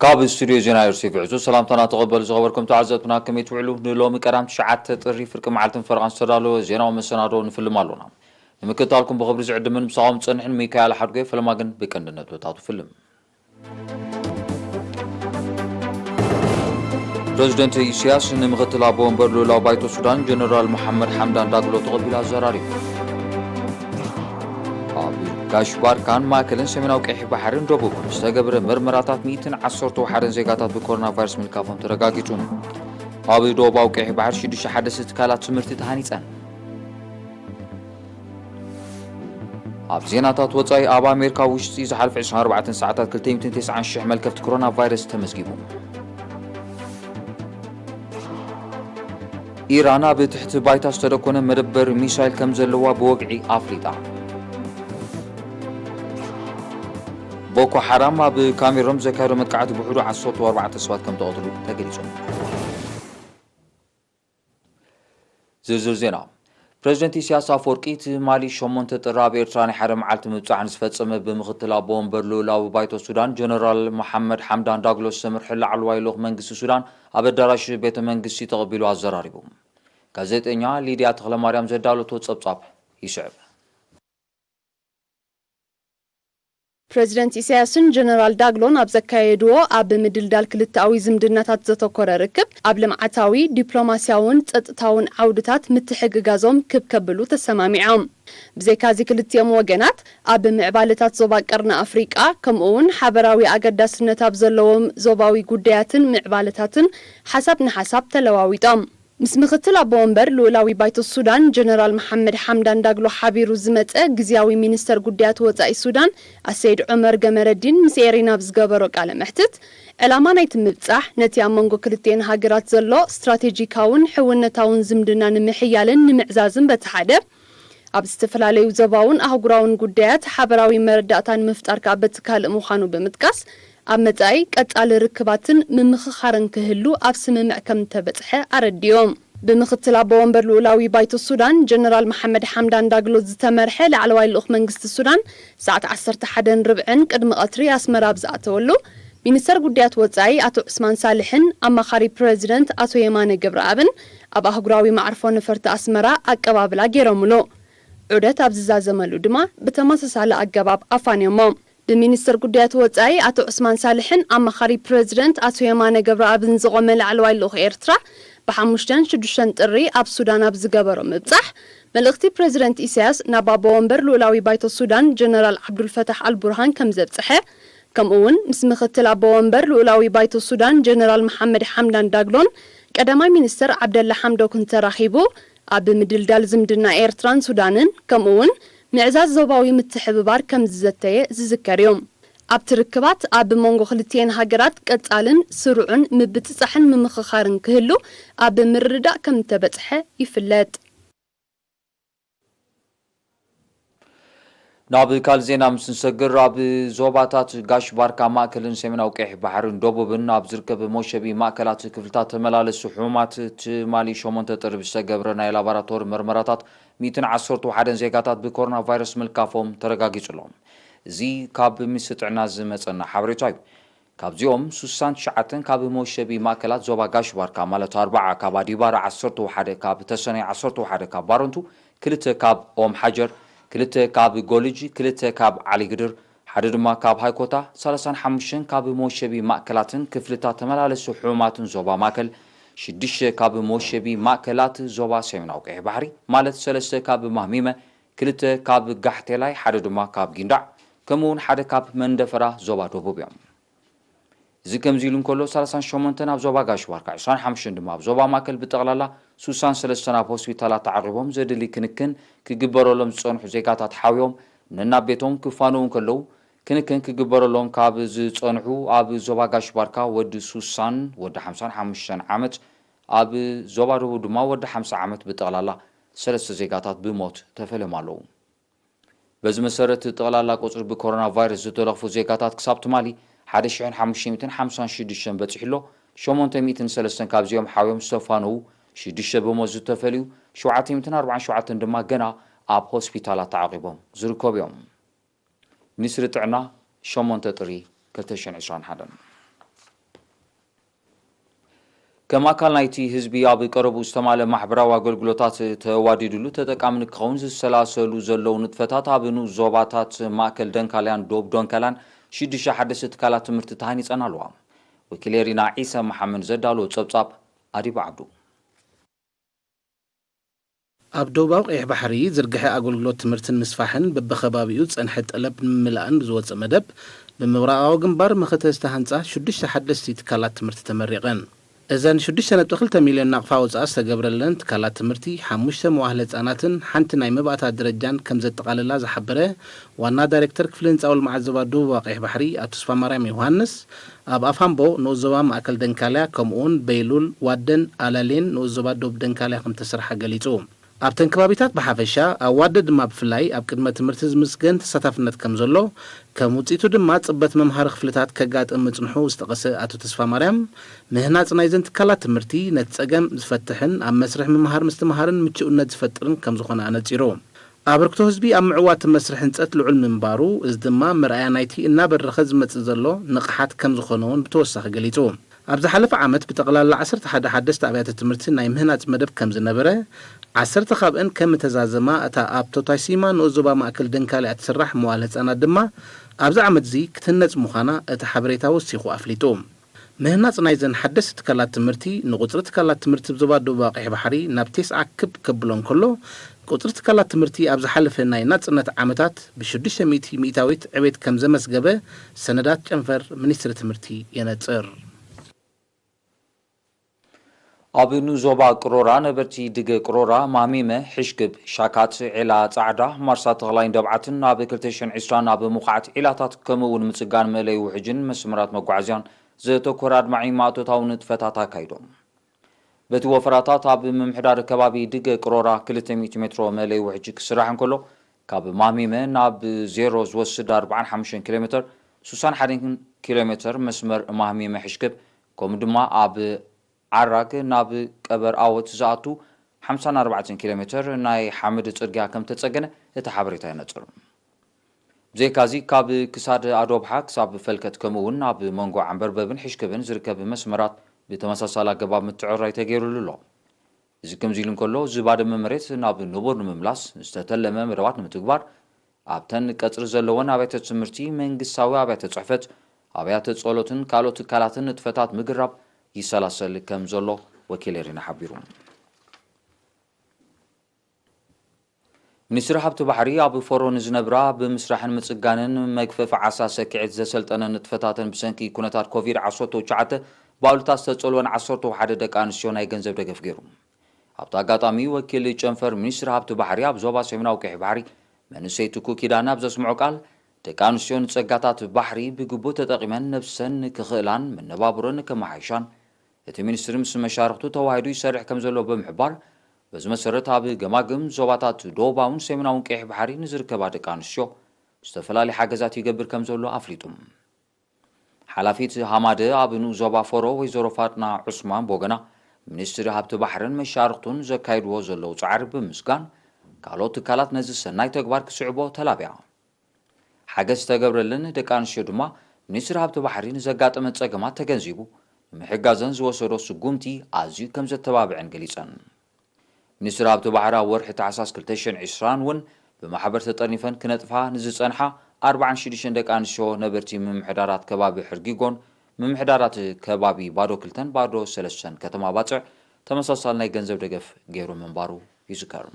ካብ ስቱድዮ ዜና ኤርትቪ ዕዙዝ ሰላምታና ተቐበሉ። ዝኸበርኩም ተዓዘብትና፣ ከመይ ትውዕሉ? ንሎሚ ቀዳም ትሽዓተ ጥሪ ፍርቂ መዓልትን ፈረቓን ዝተዳለወ ዜናዊ መሰናዶ ንፍልም ኣሎና። ንምክትታልኩም ብኽብሪ ዝዕድምን ምሳኹም ዝጸንሕን ሚካኤል ሓድጎ። ፈለማ ግን ብቀንዲ ነጥብታቱ ፍልም። ፕረዚደንት ኢሳያስ ንምክትል ኣቦ ወንበር ልኡላዊ ባይቶ ሱዳን ጀነራል መሓመድ ሓምዳን ዳግሎ ተቐቢሉ ኣዘራሪቡ። ኣብ ጋሽ ባርካን ማእከልን ሰሜናዊ ቀይሕ ባሕርን ደቡብን ዝተገብረ መርመራታት ሚእትን ዓሰርተ ሓደን ዜጋታት ብኮሮና ቫይረስ ምልካፎም ተረጋጊጹ። ኣብ ደቡባዊ ቀይሕ ባሕሪ ሽዱሽተ ሓደስቲ ትካላት ትምህርቲ ተሃኒጸን። ኣብ ዜናታት ወጻኢ፣ ኣብ ኣሜሪካ ውሽጢ ዝሓለፈ ዕስራን ኣርባዕተን ሰዓታት ክልተ ሚእትን ተስዓን ሽሕ መልከፍቲ ኮሮና ቫይረስ ተመዝጊቡ። ኢራን ኣብ ትሕቲ ባይታ ዝተደኮነ መደበር ሚሳይል ከም ዘለዋ ብወግዒ ኣፍሊጣ። ቦኮ ሓራም ኣብ ካሜሮን ዘካየዶ መጥቃዕቲ ብውሕዱ ዓሰርተ ኣርባዕተ ሰባት ከም ተቐትሉ ተገሊጹ። ዝርዝር ዜና። ፕረዚደንት ኢሳያስ ኣፈወርቂ ትማሊ ሸሞንተ ጥሪ ኣብ ኤርትራ ናይ ሓደ መዓልቲ ምብጻሕ ንዝፈጸመ ብምክትል ኣቦ ወንበር ልኡላዊ ባይቶ ሱዳን ጀነራል መሓመድ ሓምዳን ዳግሎ ዝመርሕ ላዕለዋይ ልኡኽ መንግስቲ ሱዳን ኣብ ኣዳራሽ ቤተ መንግስቲ ተቐቢሉ ኣዘራሪቡ። ጋዜጠኛ ሊድያ ተኽለማርያም ዘዳለቶ ጸብጻብ ይስዕብ። ፕረዚደንት ኢሳያስን ጀነራል ዳግሎን ኣብ ዘካየድዎ ኣብ ምድልዳል ክልተኣዊ ዝምድናታት ዘተኮረ ርክብ፣ ኣብ ልምዓታዊ፣ ዲፕሎማስያውን ጸጥታውን ዓውድታት ምትሕግጋዞም ክብ ከብሉ ተሰማሚዖም። ብዘይካዚ ክልቲኦም ወገናት ኣብ ምዕባለታት ዞባ ቀርኒ ኣፍሪቃ ከምኡ እውን ሓበራዊ ኣገዳስነት ኣብ ዘለዎም ዞባዊ ጉዳያትን ምዕባለታትን ሓሳብ ንሓሳብ ተለዋዊጦም። ምስ ምክትል ኣቦ ወንበር ልኡላዊ ባይቶ ሱዳን ጀነራል መሓመድ ሓምዳን ዳግሎ ሓቢሩ ዝመጸ ግዝያዊ ሚኒስተር ጉዳያት ወጻኢ ሱዳን ኣሰይድ ዑመር ገመረዲን ምስ ኤሪና ኣብ ዝገበሮ ቃለ መሕትት፣ ዕላማ ናይቲ ምብጻሕ ነቲ ኣብ መንጎ ክልቲኤን ሃገራት ዘሎ ስትራቴጂካውን ሕውነታውን ዝምድና ንምሕያልን ንምዕዛዝን በቲ ሓደ፣ ኣብ ዝተፈላለዩ ዞባውን ኣህጉራውን ጉዳያት ሓበራዊ መረዳእታ ንምፍጣር ከኣ በቲ ካልእ ምዃኑ ብምጥቃስ፣ ኣብ መጻኢ ቀጻሊ ርክባትን ምምኽኻርን ክህሉ ኣብ ስምምዕ ከም እተበጽሐ ኣረዲኦም። ብምኽትል ኣቦ ወንበር ልኡላዊ ባይቶ ሱዳን ጀነራል መሓመድ ሓምዳን ዳግሎ ዝተመርሐ ላዕለዋይ ልኡኽ መንግስቲ ሱዳን ሰዓት ዓሰርተ ሓደን ርብዕን ቅድሚ ቀትሪ ኣስመራ ኣብ ዝኣተወሉ፣ ሚኒስተር ጉዳያት ወጻኢ ኣቶ ዑስማን ሳልሕን ኣማኻሪ ፕረዚደንት ኣቶ የማነ ገብረኣብን ኣብ ኣህጉራዊ መዓርፎ ነፈርቲ ኣስመራ ኣቀባብላ ገይሮምሉ። ዑደት ኣብ ዝዛዘመሉ ድማ ብተመሳሳሊ ኣገባብ ኣፋንዮሞ። ብሚኒስተር ጉዳያት ወጻኢ ኣቶ ዑስማን ሳልሕን ኣማኻሪ ፕረዚደንት ኣቶ የማነ ገብረኣብን ዝቖመ ላዕለዋይ ልኡኽ ኤርትራ ብሓሙሽተን ሽዱሽተን ጥሪ ኣብ ሱዳን ኣብ ዝገበሮ ምብጻሕ፣ መልእኽቲ ፕረዚደንት ኢሳያስ ናብ ኣቦ ወንበር ልኡላዊ ባይቶ ሱዳን ጀነራል ዓብዱልፈታሕ ኣልቡርሃን ከም ዘብጽሐ፣ ከምኡ እውን ምስ ምክትል ኣቦ ወንበር ልኡላዊ ባይቶ ሱዳን ጀነራል መሓመድ ሓምዳን ዳግሎን ቀዳማይ ሚኒስተር ዓብደላ ሓምዶክን ተራኺቡ ኣብ ምድልዳል ዝምድና ኤርትራን ሱዳንን ከምኡ እውን ምዕዛዝ ዞባዊ ምትሕብባር ከም ዝዘተየ ዝዝከር እዩ። ኣብቲ ርክባት ኣብ መንጎ ክልቲኤን ሃገራት ቀጻልን ስሩዕን ምብጽጻሕን ምምኽኻርን ክህሉ ኣብ ምርድዳእ ከም እተበጽሐ ይፍለጥ። ናብ ካልእ ዜና ምስ ንሰግር፣ ኣብ ዞባታት ጋሽ ባርካ ማእከልን ሰሜናዊ ቀይሕ ባሕርን ደቡብን ኣብ ዝርከብ መሸቢ ማእከላት ክፍልታት ተመላለሱ ሕሙማት ትማሊ ሸሞንተ ጥሪ ብዝተገብረ ናይ ላቦራቶሪ መርመራታት ሚእትን ዓሰርተ ሓደን ዜጋታት ብኮሮና ቫይረስ ምልካፎም ተረጋጊጹ ኣሎ። እዚ ካብ ሚኒስትሪ ጥዕና ዝመጸና ሓበሬታ እዩ። ካብዚኦም ሱሳን ትሽዓተን ካብ መወሸቢ ማእከላት ዞባ ጋሽ ባርካ፣ ማለት ኣርባዓ ካብ ኣዲባራ፣ ዓሰርተ ሓደ ካብ ተሰነይ፣ ዓሰርተ ሓደ ካብ ባረንቱ፣ ክልተ ካብ ኦም ሓጀር፣ ክልተ ካብ ጎልጅ፣ ክልተ ካብ ዓሊግድር፣ ሓደ ድማ ካብ ሃይኮታ፣ ሰላሳን ሓሙሽተን ካብ መወሸቢ ማእከላትን ክፍልታት ተመላለሱ ሕሙማትን ዞባ ማእከል፣ ሽዱሽተ ካብ መወሸቢ ማእከላት ዞባ ሰሜናዊ ቀይሕ ባሕሪ፣ ማለት ሰለስተ ካብ ማህሚመ፣ ክልተ ካብ ጋሕቴላይ፣ ሓደ ድማ ካብ ጊንዳዕ፣ ከምኡ እውን ሓደ ካብ መንደፈራ ዞባ ደቡብ እዮም። እዚ ከምዚ ኢሉ እንከሎ፣ ሰላሳን ሸሞንተን ኣብ ዞባ ጋሽ ባርካ፣ ዕስራን ሓሙሽተን ድማ ኣብ ዞባ ማእከል፣ ብጠቕላላ ሱሳን ሰለስተን ኣብ ሆስፒታላት ተዓቒቦም ዘድሊ ክንክን ክግበረሎም ዝጸንሑ ዜጋታት ሓውዮም ነናብ ቤቶም ክፋነዉ እንከለዉ፣ ክንክን ክግበረሎም ካብ ዝጸንሑ ኣብ ዞባ ጋሽ ባርካ ወዲ ሱሳን ወዲ ሓምሳን ሓሙሽተን ዓመት፣ ኣብ ዞባ ደቡብ ድማ ወዲ ሓምሳ ዓመት፣ ብጠቕላላ ሰለስተ ዜጋታት ብሞት ተፈልዮም ኣለዉ። በዚ መሰረት፣ ጠቕላላ ቁጽሪ ብኮሮና ቫይረስ ዝተለኽፉ ዜጋታት ክሳብ ትማሊ ሓደ ሽሕን ሓሙሽተ ሚእትን ሓምሳን ሽዱሽተን በጺሑ ኣሎ። ሸሞንተ ሚእትን ሰለስተን ካብዚኦም ሓውዮም ዝተፋነዉ፣ ሽዱሽተ ብሞት ዝተፈልዩ፣ ሸውዓተ ሚእትን ኣርባዓን ሸውዓተን ድማ ገና ኣብ ሆስፒታላት ተዓቒቦም ዝርከቡ እዮም። ሚኒስትሪ ጥዕና፣ ሸሞንተ ጥሪ ክልተ ሽሕን ዕስራን ሓደን። ከም ኣካል ናይቲ ህዝቢ ኣብ ቀረቡ ዝተማለ ማሕበራዊ ኣገልግሎታት ተዋዲድሉ ተጠቃሚ ንክኸውን ዝሰላሰሉ ዘለዉ ንጥፈታት ኣብ ንኡስ ዞባታት ማእከል ደንካልያን ዶብ ደንካልያን ሽዱሽተ ሓደስቲ ትካላት ትምህርቲ ተሃኒጸን ኣለዋ። ወኪል ኤሪና ዒሳ መሓመድ ዘዳለዎ ጸብጻብ ኣዲብ ዓብዱ። ኣብ ደቡባዊ ቀይሕ ባሕሪ ዝርግሐ ኣገልግሎት ትምህርትን ምስፋሕን በብኸባቢኡ ዝጸንሐ ጠለብ ንምምላእን ብዝወጸ መደብ፣ ብምብራቓዊ ግንባር መኸተ ዝተሃንጻ ሽዱሽተ ሓደስቲ ትካላት ትምህርቲ ተመሪቐን። እዘን ሽዱሽተ ነጥቢ ክልተ ሚልዮን ናቕፋ ወጻኢ ዝተገብረለን ትካላት ትምህርቲ፣ ሓሙሽተ መዋህለ ህጻናትን ሓንቲ ናይ መባእታ ደረጃን ከም ዘጠቓልላ ዝሓበረ ዋና ዳይሬክተር ክፍሊ ህንጻ ወልማዓት ዞባ ደቡባዊ ቀይሕ ባሕሪ ኣቶ ተስፋማርያም ዮሃንስ፣ ኣብ ኣፋምቦ ንኡስ ዞባ ማእከል ደንካልያ፣ ከምኡውን በይሉል፣ ዋደን ኣላሌን ንኡስ ዞባ ዶብ ደንካልያ ከም ተሰርሓ ገሊጹ። ኣብተን ከባቢታት ብሓፈሻ፣ ኣብ ዋደ ድማ ብፍላይ ኣብ ቅድመ ትምህርቲ ዝምስገን ተሳታፍነት ከም ዘሎ፣ ከም ውጽኢቱ ድማ ጽበት መምሃሪ ክፍልታት ከጋጥም ምጽንሑ ዝጠቐሰ ኣቶ ተስፋማርያም፣ ምህናጽ ናይዘን ትካላት ትምህርቲ ነቲ ጸገም ዝፈትሕን ኣብ መስርሕ ምምሃር ምስትምሃርን ምቹእነት ዝፈጥርን ከም ዝኾነ ኣነጺሩ። ኣበርክቶ ህዝቢ ኣብ ምዕዋት መስርሕ ህንጸት ልዑል ምንባሩ፣ እዚ ድማ መርኣያ ናይቲ እናበረኸ ዝመጽእ ዘሎ ንቕሓት ከም ዝኾነ እውን ብተወሳኺ ገሊጹ። ኣብ ዝሓለፈ ዓመት ብጠቕላላ ዓሰርተ ሓደ ሓደስቲ ኣብያተ ትምህርቲ ናይ ምህናጽ መደብ ከም ዝነበረ፣ ዓሰርተ ካብአን ከም እተዛዘማ እታ ኣብ ቶታሲማ ንኡስ ዞባ ማእከል ደንካልያ እትስራሕ መዋል ህጻናት ድማ ኣብዚ ዓመት እዚ ክትህነጽ ምዃና እቲ ሓበሬታ ወሲኹ ኣፍሊጡ። ምህናጽ ናይዘን ሓደስቲ ትካላት ትምህርቲ ንቁጽሪ ትካላት ትምህርቲ ዞባ ደቡብ ቀይሕ ባሕሪ ናብ ተስዓ ክብ ከብሎ እንከሎ፣ ቁጽሪ ትካላት ትምህርቲ ኣብ ዝሓለፈ ናይ ናጽነት ዓመታት ብሽዱሽተ ሚእቲ ሚእታዊት ዕቤት ከም ዘመስገበ ሰነዳት ጨንፈር ሚኒስትሪ ትምህርቲ የነጽር። ኣብ ንኡስ ዞባ ቅሮራ ነበርቲ ድገ ቅሮራ፣ ማሚመ፣ ሕሽክብ፣ ሻካት፣ ዒላ ጻዕዳ፣ ማርሳ ተኽላይን ደብዓትን ኣብ ክልተ ሽሕን ዕስራን ኣብ ምኹዓት ዒላታት ከምኡ እውን ምጽጋን መእለዪ ውሕጅን መስመራት መጓዓዝያን ዘተኮረ ኣድማዒ ማእቶታዊ ንጥፈታት ኣካይዶም። በቲ ወፈራታት ኣብ ምምሕዳር ከባቢ ድገ ቅሮራ ክልተ ሚእቲ ሜትሮ መእለዪ ውሕጅ ክስራሕ እንከሎ፣ ካብ ማሚመ ናብ ዜሮ ዝወስድ ኣርባዓን ሓሙሽተን ኪሎ ሜትር፣ ስሳን ሓደን ኪሎ ሜትር መስመር ማሚመ ሕሽክብ፣ ከምኡ ድማ ኣብ ዓራግ ናብ ቀበር ኣወት ዝኣቱ ሓምሳን ኣርባዕተን ኪሎ ሜትር ናይ ሓመድ ጽርግያ ከም ተጸገነ እቲ ሓበሬታ የነጽር። ብዘይካዚ፣ ካብ ክሳድ ኣዶብሓ ክሳብ ፈልከት፣ ከምኡ እውን ኣብ መንጎ ዓንበርበብን ሕሽክብን ዝርከብ መስመራት ብተመሳሳሊ ኣገባብ ምትዕርራይ ተገይሩሉ ኣሎ። እዚ ከምዚ ኢሉ እንከሎ፣ ዝባደመ መሬት ናብ ንቡር ንምምላስ ዝተተለመ መደባት ንምትግባር፣ ኣብተን ቀጽሪ ዘለወን ኣብያተ ትምህርቲ፣ መንግስታዊ ኣብያተ ጽሕፈት፣ ኣብያተ ጸሎትን ካልኦት ትካላትን ንጥፈታት ምግራብ ይሰላሰል ከም ዘሎ ወኪል ኤሪና ሓቢሩ። ሚኒስትሪ ሃብቲ ባሕሪ ኣብ ፎሮ ንዝነብራ ብምስራሕን ምጽጋንን መግፈፊ ዓሳ ሰኪዔት ዘሰልጠነን ንጥፈታተን ብሰንኪ ኩነታት ኮቪድ ዓሰርተ ትሽዓተ ባሉታት ዝተጸልወን ዓሰርተ ሓደ ደቂ ኣንስትዮ ናይ ገንዘብ ደገፍ ገይሩ። ኣብቲ ኣጋጣሚ ወኪል ጨንፈር ሚኒስትሪ ሃብቲ ባሕሪ ኣብ ዞባ ሰሜናዊ ቀይሕ ባሕሪ መንእሰይ ትኩ ኪዳነ ኣብ ዘስምዖ ቃል፣ ደቂ ኣንስትዮ ንጸጋታት ባሕሪ ብግቡእ ተጠቒመን ነብሰን ክኽእላን መነባብሮን ከመሓይሻን እቲ ሚኒስትሪ ምስ መሻርኽቱ ተዋሂዱ ይሰርሕ ከም ዘሎ ብምሕባር፣ በዚ መሰረት ኣብ ገማግም ዞባታት ዶባውን ሰሜናውን ቀይሕ ባሕሪ ንዝርከባ ደቂ ኣንስትዮ ዝተፈላለዩ ሓገዛት ይገብር ከም ዘሎ ኣፍሊጡ። ሓላፊት ሃማደ ኣብ ንኡስ ዞባ ፎሮ ወይዘሮ ፋጥና ዑስማን ብወገና፣ ሚኒስትሪ ሃብቲ ባሕርን መሻርኽቱን ዘካይድዎ ዘለዉ ጻዕሪ ብምስጋን፣ ካልኦት ትካላት ነዚ ሰናይ ተግባር ክስዕቦ ተላብያ። ሓገዝ ዝተገብረለን ደቂ ኣንስትዮ ድማ፣ ሚኒስትሪ ሃብቲ ባሕሪ ንዘጋጠመ ጸገማት ተገንዚቡ፣ ንምሕጋዘን ዝወሰዶ ስጉምቲ ኣዝዩ ከም ዘተባብዐን ገሊጸን። ሚኒስትሪ ሃብቲ ባሕሪ ኣብ ወርሒ ታሕሳስ ክልተ ሽሕን ዕስራን እውን ብማሕበር ተጠርኒፈን ክነጥፋ ንዝጸንሓ ኣርባዓን ሽዱሽተን ደቂ ኣንስትዮ ነበርቲ ምምሕዳራት ከባቢ ሕርጊጎን ምምሕዳራት ከባቢ ባዶ ክልተን ባዶ ሰለስተን ከተማ ባጽዕ ተመሳሳሊ ናይ ገንዘብ ደገፍ ገይሩ ምንባሩ ይዝከር።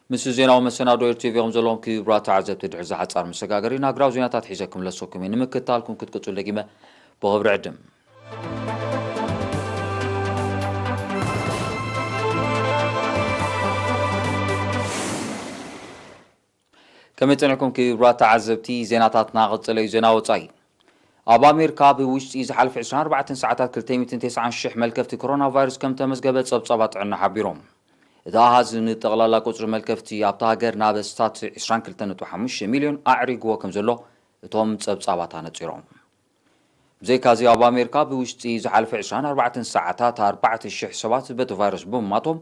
ምስ ዜናዊ መሰናዶ ኤር ቲቪ ኢኹም ዘለኹም ክቡራት ተዓዘብቲ። ድሕሪ እዚ ሓጻር መሰጋገሪ ናግራዊ ዜናታት ሒዘ ክምለሰኩም እየ። ንምክትታልኩም ክትቅጽሉ ደጊመ ብኽብሪ ዕድም። ከመይ ጸኒሕኩም ክቡራት ተዓዘብቲ? ዜናታትና ቀጸለ እዩ። ዜና ወጻኢ። ኣብ ኣሜሪካ ብውሽጢ ዝሓለፈ ዕስራን ኣርባዕተን ሰዓታት ክልተ ሚእትን ተስዓን ሽሕ መልከፍቲ ኮሮና ቫይረስ ከም ተመዝገበ ጸብጻባት ጥዕና ሓቢሮም። እቲ ኣሃዝ ንጠቕላላ ቁጽሪ መልከፍቲ ኣብታ ሃገር ናብ ኣስታት ዕስራን ክልተን ነጥቢ ሓሙሽተ ሚልዮን ኣዕሪግዎ ከም ዘሎ እቶም ጸብጻባት ኣነጺሮም። ብዘይካዚ ኣብ ኣሜሪካ ብውሽጢ ዝሓለፈ ዕስራን ኣርባዕተን ሰዓታት ኣርባዕተ ሽሕ ሰባት በቲ ቫይረስ ብምማቶም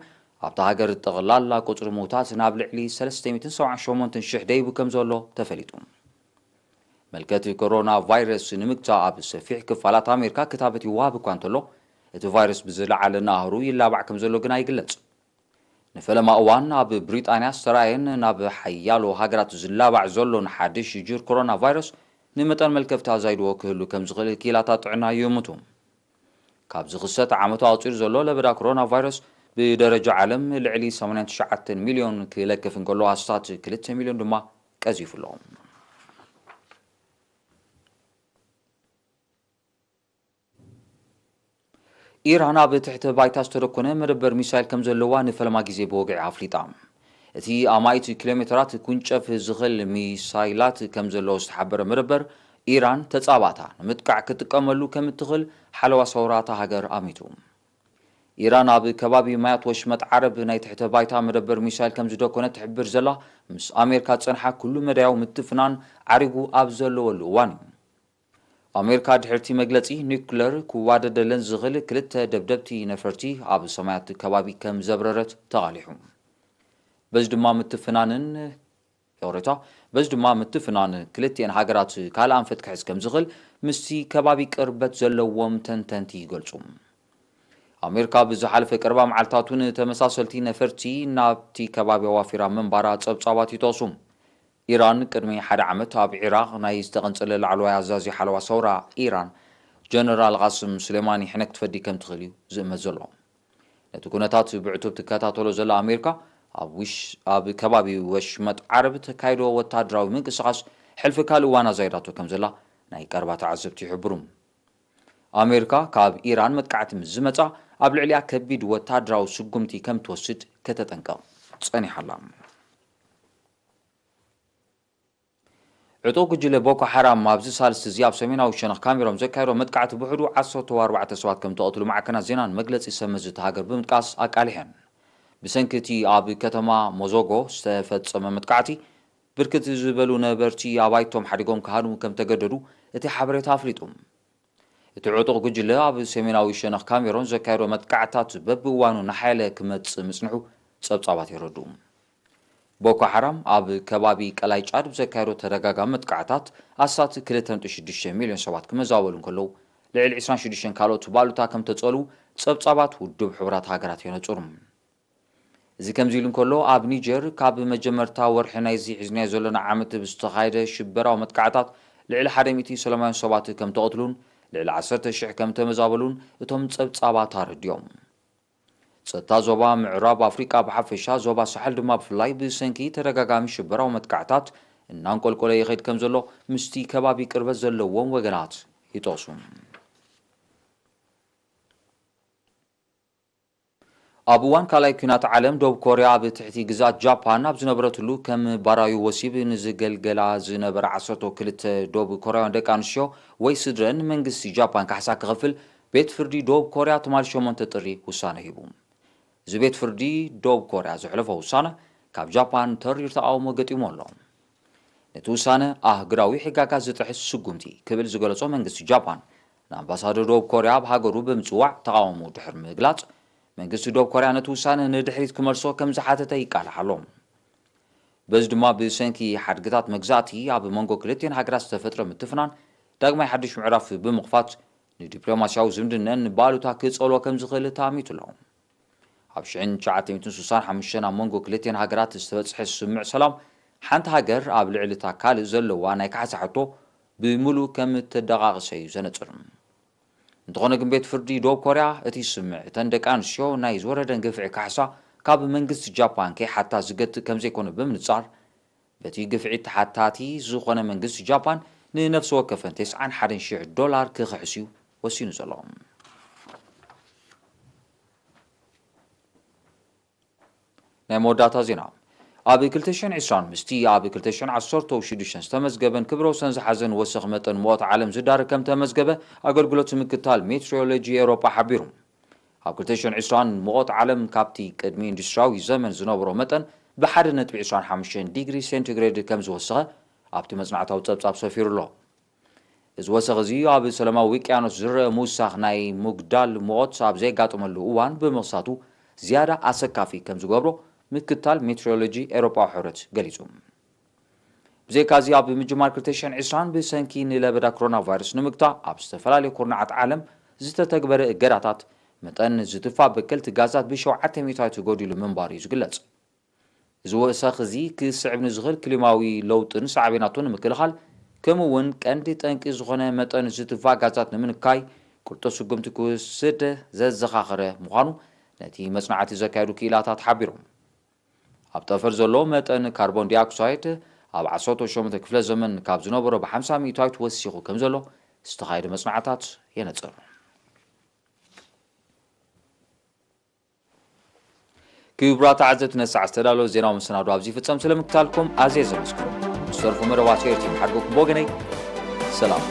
ኣብታ ሃገር ጠቕላላ ቁጽሪ ምውታት ናብ ልዕሊ ሰለስተ ሚእትን ሰብዓን ሸሞንተን ሽሕ ደይቡ ከም ዘሎ ተፈሊጡ። መልከቲ ኮሮና ቫይረስ ንምግታእ ኣብ ሰፊሕ ክፋላት ኣሜሪካ ክታበት ይወሃብ እኳ እንተሎ፣ እቲ ቫይረስ ብዝለዓለ ናህሩ ይላባዕ ከም ዘሎ ግና ይግለጽ። ንፈለማ እዋን ኣብ ብሪጣንያ ዝተራእየን ናብ ሓያሎ ሃገራት ዝላባዕ ዘሎን ሓድሽ ጅር ኮሮና ቫይረስ፣ ንመጠን መልከፍቲ ኣዛይድዎ ክህሉ ከም ዝኽእል ክኢላታት ጥዕና ይእምቱ። ካብ ዝኽሰት ዓመቱ ኣቑጺሩ ዘሎ ለበዳ ኮሮና ቫይረስ፣ ብደረጃ ዓለም ልዕሊ ሰማንያን ትሽዓተን ሚልዮን ክለክፍ እንከሎ፣ ኣስታት ክልተ ሚልዮን ድማ ቀዚፉ ኣሎ። ኢራን ኣብ ትሕቲ ባይታ ዝተደኮነ መደበር ሚሳይል ከም ዘለዋ ንፈለማ ግዜ ብወግዒ ኣፍሊጣ። እቲ ኣማኢት ኪሎ ሜትራት ኩንጨፍ ዝኽእል ሚሳይላት ከም ዘለዎ ዝተሓበረ መደበር፣ ኢራን ተጻባታ ንምጥቃዕ ክትጥቀመሉ ከም እትኽእል ሓለዋ ሰውራ እታ ሃገር ኣሚቱ። ኢራን ኣብ ከባቢ ማያት ወሽመጥ ዓረብ ናይ ትሕተ ባይታ መደበር ሚሳይል ከም ዝደኮነ ትሕብር ዘላ፣ ምስ ኣሜሪካ ዝጸንሓ ኩሉ መዳያዊ ምትፍናን ዓሪጉ ኣብ ዘለወሉ እዋን እዩ። ኣሜሪካ ድሕርቲ መግለጺ ኒውክለር ክዋደደለን ዝኽእል ክልተ ደብደብቲ ነፈርቲ ኣብ ሰማያት ከባቢ ከም ዘብረረት ተቓሊሑ። በዚ ድማ ምትፍናንን ይቕሬታ፣ በዚ ድማ ምትፍናን ክልቲኤን ሃገራት ካልእ ኣንፈት ክሕዝ ከም ዝኽእል ምስቲ ከባቢ ቅርበት ዘለዎም ተንተንቲ ይገልጹ። ኣሜሪካ ብዝሓለፈ ቀረባ መዓልታቱ ንተመሳሰልቲ ነፈርቲ ናብቲ ከባቢ ኣዋፊራ ምንባራ ጸብጻባት ይጠቕሱ። ኢራን ቅድሚ ሓደ ዓመት ኣብ ዒራቕ ናይ ዝተቐንጸለ ላዕለዋይ ኣዛዚ ሓለዋ ሰውራ ኢራን ጀነራል ቃስም ሱሌማኒ ሕነ ክትፈዲ ከም ትኽእል እዩ ዝእመት ዘሎ። ነቲ ኩነታት ብዕቱብ ትከታተሎ ዘላ ኣሜሪካ፣ ኣብ ውሽ-፣ ኣብ ከባቢ ወሽመጥ ዓረብ ተካይዶ ወታደራዊ ምንቅስቓስ ሕልፊ ካልእ እዋን ኣዛይዳቶ ከም ዘላ ናይ ቀረባ ተዓዘብቲ ይሕብሩ። ኣሜሪካ ካብ ኢራን መጥቃዕቲ ምስ ዝመጻ ኣብ ልዕሊኣ ከቢድ ወታደራዊ ስጉምቲ ከም ትወስድ ከተጠንቀቕ ጸኒሓ ኣላ። ዕጡቕ ጉጅለ ቦኮ ሓራም ኣብዚ ሳልስቲ እዚ ኣብ ሰሜናዊ ሸነኽ ካሜሮን ዘካየዶ መጥቃዕቲ ብውሕዱ ዓሰርተ ኣርባዕተ ሰባት ከም ተቐትሉ ማዕከናት ዜናን መግለጺ ሰብ መዚ እታ ሃገር ብምጥቃስ ኣቃሊሐን። ብሰንኪ እቲ ኣብ ከተማ ሞዞጎ ዝተፈጸመ መጥቃዕቲ፣ ብርክት ዝበሉ ነበርቲ ኣባይቶም ሓዲጎም ክሃድሙ ከም ተገደዱ እቲ ሓበሬታ ኣፍሊጡ። እቲ ዕጡቕ ጉጅለ ኣብ ሰሜናዊ ሸነኽ ካሜሮን ዘካየዶ መጥቃዕታት በብእዋኑ እናሓየለ ክመጽእ ምጽንሑ ጸብጻባት የረድኡ። ቦኮ ሓራም ኣብ ከባቢ ቀላይ ጫድ ብዘካየዶ ተደጋጋሚ መጥቃዕታት ኣስታት ክልተ ነጥቢ ሽዱሽተ ሚልዮን ሰባት ክመዛበሉ እንከለዉ፣ ልዕሊ ዕስራን ሽዱሽተን ካልኦት ባሉታ ከም ተጸልዉ ጸብጻባት ውድብ ሕቡራት ሃገራት የነጽሩ። እዚ ከምዚ ኢሉ እንከሎ፣ ኣብ ኒጀር ካብ መጀመርታ ወርሒ ናይዚ ሒዝናዮ ዘለና ዓመት ብዝተኻየደ ሽበራዊ መጥቃዕታት ልዕሊ ሓደ ሚእቲ ሰላማውያን ሰባት ከም ተቐትሉን ልዕሊ ዓሰርተ ሽሕ ከም ተመዛበሉን እቶም ጸብጻባት ኣረዲኦም። ጸጥታ ዞባ ምዕራብ ኣፍሪቃ ብሓፈሻ፣ ዞባ ሳሕል ድማ ብፍላይ ብሰንኪ ተደጋጋሚ ሽበራዊ መጥቃዕታት እናንቆልቆለ ይኸይድ ከም ዘሎ ምስቲ ከባቢ ቅርበት ዘለዎም ወገናት ይጠቕሱ። ኣብ እዋን ካልኣይ ኲናት ዓለም፣ ደቡብ ኮርያ ኣብ ትሕቲ ግዝኣት ጃፓን ኣብ ዝነበረትሉ፣ ከም ባራዩ ወሲብ ንዝገልገላ ዝነበራ ዓሰርተ ክልተ ደቡብ ኮርያውያን ደቂ ኣንስትዮ ወይ ስድረን መንግስቲ ጃፓን ካሕሳ ክኸፍል ቤት ፍርዲ ደቡብ ኮርያ ትማሊ ሸሞንተ ጥሪ ውሳነ ሂቡ። እዚ ቤት ፍርዲ ደቡብ ኮርያ ዘሕለፎ ውሳነ ካብ ጃፓን ተሪር ተቓውሞ ገጢሞ ኣሎ። ነቲ ውሳነ ኣህጉራዊ ሕጋጋት ዝጥሕስ ስጉምቲ ክብል ዝገለጾ መንግስቲ ጃፓን፣ ንኣምባሳደር ደቡብ ኮርያ ኣብ ሃገሩ ብምጽዋዕ ተቓውሞ ድሕሪ ምግላጽ፣ መንግስቲ ደቡብ ኮርያ ነቲ ውሳነ ንድሕሪት ክመልሶ ከም ዝሓተተ ይቃላሕ ኣሎ። በዚ ድማ ብሰንኪ ሓድግታት መግዛእቲ ኣብ መንጎ ክልቲኤን ሃገራት ዝተፈጥረ ምትፍናን ዳግማይ ሓድሽ ምዕራፍ ብምኽፋት፣ ንዲፕሎማስያዊ ዝምድነን ባሉታ ክጸልዎ ከም ዝኽእል ተኣሚቱ ኣሎ። ኣብ ሽሕን ትሽዓተ ሚእትን ስሳን ሓሙሽተን ኣብ መንጎ ክልቲኤን ሃገራት ዝተበጽሐ ስምምዕ ሰላም፣ ሓንቲ ሃገር ኣብ ልዕሊ እታ ካልእ ዘለዋ ናይ ካሕሳ ሕቶ ብምሉእ ከም እተደቓቕሰ እዩ ዘነጽር። እንተኾነ ግን፣ ቤት ፍርዲ ደቡብ ኮርያ እቲ ስምምዕ እተን ደቂ ኣንስትዮ ናይ ዝወረደን ግፍዒ ካሕሳ ካብ መንግስቲ ጃፓን ከይሓታ ዝገትእ ከም ዘይኮነ ብምንጻር፣ በቲ ግፍዒ ተሓታቲ ዝኾነ መንግስቲ ጃፓን ንነፍሲ ወከፈን ተስዓን ሓደን ሽሕ ዶላር ክኽሕስ እዩ ወሲኑ ዘሎ። ናይ መወዳእታ ዜና። ኣብ ክልተ ሽሕን ዕስራን ምስቲ ኣብ ክልተ ሽሕን ዓሰርተው ሽዱሽተን ዝተመዝገበን ክብረ ወሰን ዝሓዘን ወሰኽ መጠን ሙቐት ዓለም ዝዳረግ ከም ተመዝገበ ኣገልግሎት ምክትታል ሜትሮሎጂ ኤውሮጳ ሓቢሩ። ኣብ ክልተ ሽሕን ዕስራን ሙቐት ዓለም ካብቲ ቅድሚ ኢንዱስትሪያዊ ዘመን ዝነበሮ መጠን ብሓደ ነጥቢ ዕስራን ሓሙሽተን ዲግሪ ሴንቲግሬድ ከም ዝወሰኸ ኣብቲ መጽናዕታዊ ጸብጻብ ሰፊሩ ኣሎ። እዚ ወሰኽ እዚ ኣብ ሰላማዊ ውቅያኖስ ዝረአ ምውሳኽ ናይ ምጉዳል ሙቐት ኣብ ዘየጋጥመሉ እዋን ብምኽሳቱ ዝያዳ ኣሰካፊ ከም ዝገብሮ ምክትታል ሜትሮሎጂ ኤውሮጳዊ ሕብረት ገሊጹ። ብዘይካዚ ኣብ ምጅማር ክልተ ሽሕን ዕስራን ብሰንኪ ንለበዳ ኮሮና ቫይረስ ንምግታእ ኣብ ዝተፈላለዩ ኩርናዓት ዓለም ዝተተግበረ እገዳታት መጠን ዝትፋ በከልቲ ጋዛት ብሸውዓተ ሚእታዊት ጎዲሉ ምንባሩ እዩ ዝግለጽ። እዚ ወሰኽ እዚ ክስዕብ ንዝኽእል ክሊማዊ ለውጥን ሳዕቤናቱን ንምክልኻል ከምኡ እውን ቀንዲ ጠንቂ ዝኾነ መጠን ዝትፋ ጋዛት ንምንካይ ቁርጡ ስጉምቲ ክወስድ ዘዘኻኸረ ምዃኑ ነቲ መጽናዕቲ ዘካየዱ ክኢላታት ሓቢሮም። ኣብ ጠፈር ዘሎ መጠን ካርቦን ዲኦክሳይድ ኣብ ዓሰርተ ሸሞንተ ክፍለ ዘመን ካብ ዝነበሮ ብ50 ሚእታዊት ወሲኹ ከም ዘሎ ዝተኻየደ መጽናዕታት የነጽር። ክቡራት ተዓዘብቲ፣ ነሳዕ ዝተዳለወ ዜናዊ መሰናዶ ኣብዚ ይፍጸም። ስለምክታልኩም ኣዝየ ዘመስግኖ። ዝተርፉ መደባት ኤርቲ መሓድጎኩም ብወገነይ ሰላም።